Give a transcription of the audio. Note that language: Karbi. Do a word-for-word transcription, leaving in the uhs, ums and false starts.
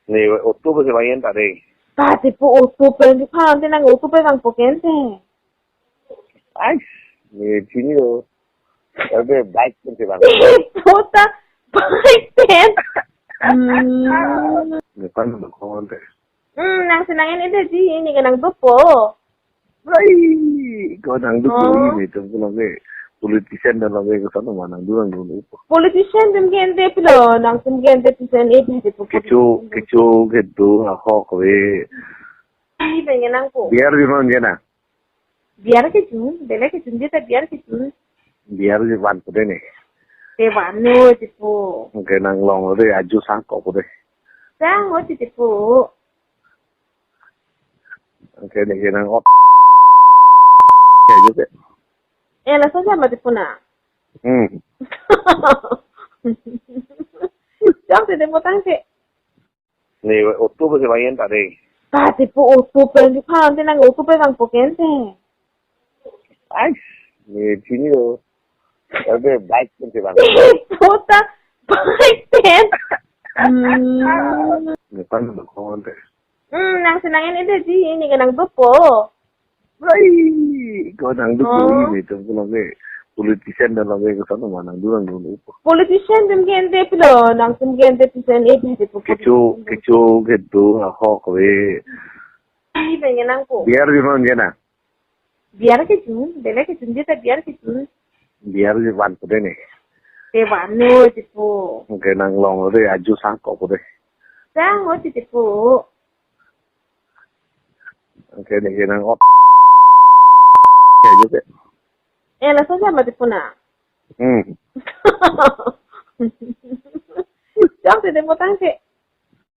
Ne auto besi bang-en ta dei. Ta tipo auto pen di phan te nang auto pen bang poken te. Ais, ne chini lo. Ade bike pen si bang. Puta bike pen. Hmm. Ne pan lo kon te. Hmm, nang si nang-en ide ji, ne ke nang dopo. Ai, ko nang dopo. Oh. Ini tum ko nang ke politician dan nang ke sana ma nang dopo nang dopo. Politician tum ke ente pilo, nang tum ke ente politician eh bisi po. Kecho, kecho ke do ahok ve. Ai, pengen nang ko. Biar di mana na? Biar ke jun, bele ke jun dia ta biar ke jun. Biar di van ko dene. Te van no tipo. Oke, nang long de aju sang ko de. Sang ho tipo. Oke, ne ke nang ot. Ya, gitu. Eh, langsung sama tipo na. Hmm. Jam te demo tang ke. Ne auto besi bang-en ta dei. Ta tipo auto pen di phan te nang auto pen bang poken te. Ais, ne chini lo. Ade bike pen si bang. Puta bike pen. Hmm. Ne pan lo kon te. Hmm, nang si nang-en ide ji, ne ke nang dopo. Ai, ko nang dopo. Oh. Ini tum ko nang ke politician dan nang ke sana ma nang dopo nang dopo. Politician tum ke ente pilo, nang tum ke ente politician eh bisi po. Kecho, kecho ke do ahok ve. Ai, pengen nang ko. Biar di mana na? Biar ke jun, bele ke jun dia ta biar ke jun. Biar di van ko dene. Te van no tipo. Oke, nang long de aju sang ko de. Sang ho tipo. Oke, ne ke nang ot. Ya, gitu. Eh, langsung sama tipo na. Hmm. Jam te demo tang ke.